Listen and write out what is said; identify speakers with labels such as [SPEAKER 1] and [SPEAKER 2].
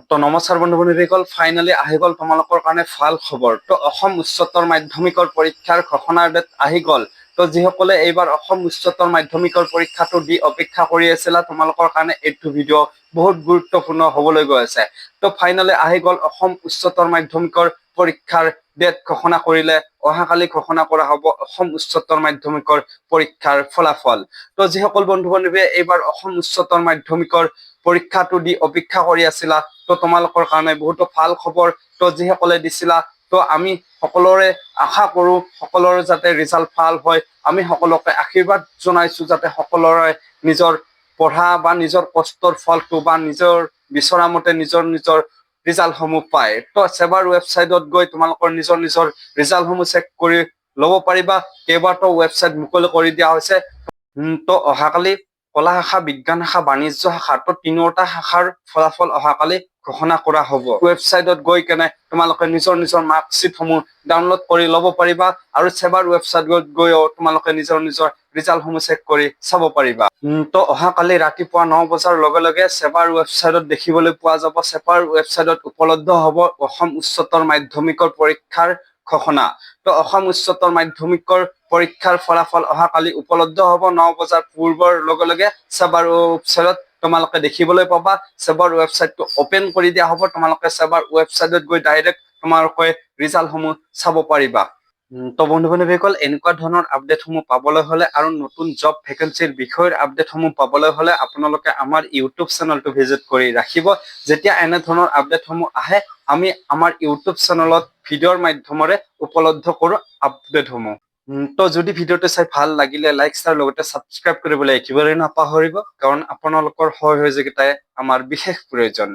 [SPEAKER 1] তো নমস্কাৰ বন্ধু বান্ধৱীসকল, ফাইনেলি আহি গ'ল তোমালোকৰ কাৰণে ভাল খবৰ। তো অসম উচ্চতৰ মাধ্যমিকৰ পৰীক্ষাৰ ঘোষণাৰ ডেট আহি গ'ল। তো যিসকলে এইবাৰ অসম উচ্চতৰ মাধ্যমিকৰ পৰীক্ষাটো দি অপেক্ষা কৰি আছিলা, তোমালোকৰ কাৰণে এইটো ভিডিঅ' বহুত গুৰুত্বপূৰ্ণ হ'বলৈ গৈ আছে। তো ফাইনেলি আহি গ'ল, অসম উচ্চতৰ মাধ্যমিকৰ পৰীক্ষাৰ ডেট ঘোষণা কৰিলে। অহাকালি ঘোষণা কৰা হ'ব অসম উচ্চতৰ মাধ্যমিকৰ পৰীক্ষাৰ ফলাফল। তো যিসকল বন্ধু বান্ধৱীয়ে এইবাৰ অসম উচ্চতৰ মাধ্যমিকৰ পৰীক্ষাটো দি অপেক্ষা কৰি আছিলা, তো তোমালোকৰ কাৰণে বহুতো ভাল খবৰ। তো যিসকলে দিছিলা, তো আমি সকলোৰে আশা কৰো সকলোৰে যাতে ৰিজাল্ট ভাল হয়। আমি সকলোকে আশীৰ্বাদ জনাইছো যাতে সকলোৰে নিজৰ পঢ়া বা নিজৰ কষ্টৰ ফলটো বা নিজৰ বিচৰা মতে নিজৰ নিজৰ ৰিজাল্টসমূহ পায়। তো ছেবাৰ ৱেবছাইটত গৈ তোমালোকৰ নিজৰ নিজৰ ৰিজাল্টসমূহ চেক কৰি ল'ব পাৰিবা। কেইবাটাও ৱেবছাইট মুকলি কৰি দিয়া হৈছে। তো অহাকালি কলা শাখা, বিজ্ঞান শাখা, বাণিজ্য শাখা, তো তিনিওটা শাখাৰ ফলাফল অহাকালি ঘোষণা কৰা হ'ব। ৱেবছাইটত গৈ কেনে তোমালোকে নিজৰ নিজৰ মাৰ্কশ্বিটসমূহ ডাউনলোড কৰি ল'ব পাৰিবা আৰু ছেবাৰ ৱেবছাইটত গৈও তোমালোকে নিজৰ নিজৰ ৰিজাল্টসমূহ চেক কৰি চাব পাৰিবা। তো অহাকালি ৰাতিপুৱা 9 বজাৰ লগে লগে ছেবাৰ ৱেবছাইটত দেখিবলৈ পোৱা যাব, ছেবাৰ ৱেবছাইটত উপলব্ধ হ'ব অসম উচ্চতৰ মাধ্যমিকৰ পৰীক্ষাৰ ঘোষণা। তো অসম উচ্চতৰ মাধ্যমিকৰ পৰীক্ষাৰ ফলাফল অহাকালি উপলব্ধ হ'ব। 9 বজাৰ পূৰ্বৰ লগে লগে ছেবাৰ ৱেবছাইটত তোমালোকে দেখিবলৈ পাবা। ছেবাৰ ৱেবছাইটটো অপেন কৰি দিয়া হ'ব। তোমালোকে ছেবাৰ ৱেবছাইটত গৈ ডাইৰেক্ট তোমালোকে ৰিজাল্টসমূহ চাব পাৰিবা। তো বন্ধু বান্ধৱীসকল, এনেকুৱা ধৰণৰ আপডেটসমূহ পাবলৈ হ'লে আৰু নতুন জব ভেকেঞ্চিৰ বিষয়ৰ আপডেটসমূহ পাবলৈ হ'লে আপোনালোকে আমাৰ ইউটিউব চেনেলটো ভিজিট কৰি ৰাখিব। যেতিয়া এনেধৰণৰ আপডেটসমূহ আহে, আমি আমাৰ ইউটিউব চেনেলত ভিডিঅ'ৰ মাধ্যমেৰে উপলব্ধ কৰোঁ আপডেটসমূহ। তো যদি ভিডিঅ'টো চাই ভাল লাগিলে লাইক, শ্বেয়াৰ, লগতে ছাবস্ক্ৰাইব কৰিবলৈ একেবাৰে নাপাহৰিব, কাৰণ আপোনালোকৰ সহযোগিতাই আমাৰ বিশেষ প্ৰয়োজন।